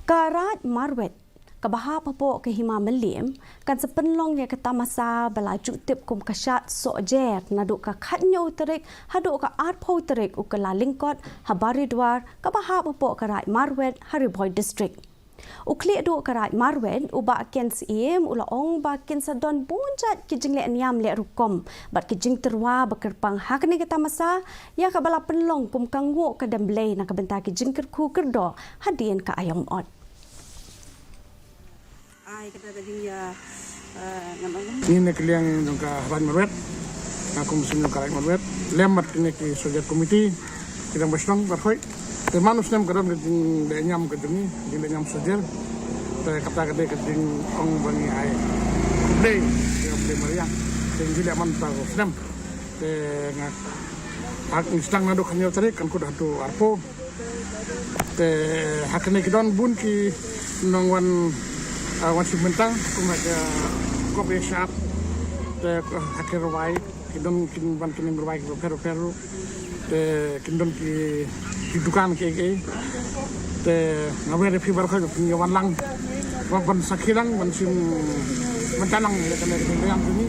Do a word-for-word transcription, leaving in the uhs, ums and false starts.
Ka Raid Marwet, kaba hap hapoh ka Hima Mylliem, kan sa pynlong ïa ka tamasa ba la ju tip kum ka Shad Sohjer naduh ka khatñiew tarik haduh ka arphew tarik u Kyllalyngkot ha Baridwar, kaba hap hapoh ka Raid Marwet ha Ri Bhoi District. U Khlieh duh ka Raid Marwet, u Bah Ken Syiem, u la ong ba kin sa don bun jait ki jingleh niam leh rukom bad ki jingtyrwa ba kyrpang ha kane ka tamasa, ïa kaba la pynlong kum ka nguh ka dem Blei na ka bynta ki jingkyrkhu kyrdoh hadien ka aïom ot. Ai kata ka jingïa, eh, ngan ong. Ngi na ka liang jong ka Raid Marwet, nga kum sien jong ka Raid Marwet, lem bad kine ki Sohjer Committee, ki dang ba shnong ba khoi. Te man u snem ka don ka jingleh niam ka jong ngi, jingleh niam Sohjer. Te kata ka dei ka jingong ba ngi ai khublei ïa ka Blei Mariang. Te ngi ju leh man ta u snem. Te nga, ha ngi sdang naduh khatñiew tarik, kan kut haduh arphew. Te ha kane ki don bun ki nongwan, ah, wan shim bynta kum ha ka kop ïa shad. Te ha ki rwai ki don, kin wan kin rwai kiba pher pher ruh. Te kin don ki, ki dukan kiei kiei. Te nga wer ïa phi baroh ba phin ïa wan lang, wan ban sakhi lang, ban shim bynta lang ïa kane ka jingleh niam jong ngi.